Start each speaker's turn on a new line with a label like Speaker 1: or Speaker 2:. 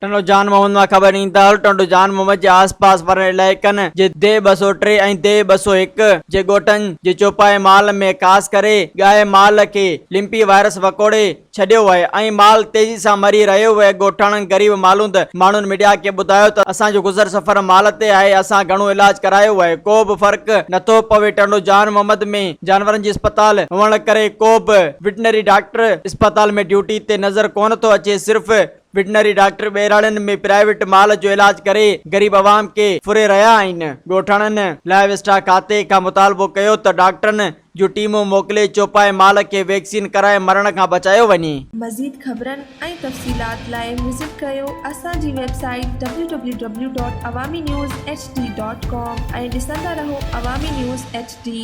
Speaker 1: ٽنڊو جان محمد مان خبر ڏيندا هلو ٽنڊو جان محمد جي آس پاس وارن علائقن جي ديهه 203 ۽ ديهه 201 جي ڳوٺن جي چوپائي مال ۾ خاص ڪري ڳائي مال کي لمپي وائرس وڪوڙي ڇڏيو آهي ۽ مال تيزي سان مري رهيو اهي ڳوٺاڻن غريب مالوند ماڻهن ميڊيا کي ٻڌايو ته اسان جو گذر سفر مال تي آهي اسان گهڻو علاج ڪرايو آهي ڪو به فرق نٿو پوي ٽنڊو جان محمد ۾ جانورن جي اسپتال هئڻ ڪري ڪو به وٽنري ڊاڪٽر اسپتال ۾ ڊيوٽي تي نظر ڪونه ٿو اچي صرف وٽنري ڊاڪٽر ٻهراڙين ۾ پرائيويٽ مال جو علاج ڪري غريب عوام کي ڦري رهيا آهن. ڳوٺاڻن لائيو اسٽاڪ کاتي کان مطالبو ڪيو ته ڊاڪٽرن جون ٽيمون موڪلي چوپائي مال کي ويڪسين ڪرائي مرڻ کان بچايو وڃي.
Speaker 2: مزيد خبرن ۽ تفصيلات لاء وزٽ ڪريو اسان جي website W W W dot Awami news H D dot com ۽ ڏسندا رهو عوامي نيوز ايڇ ڊي.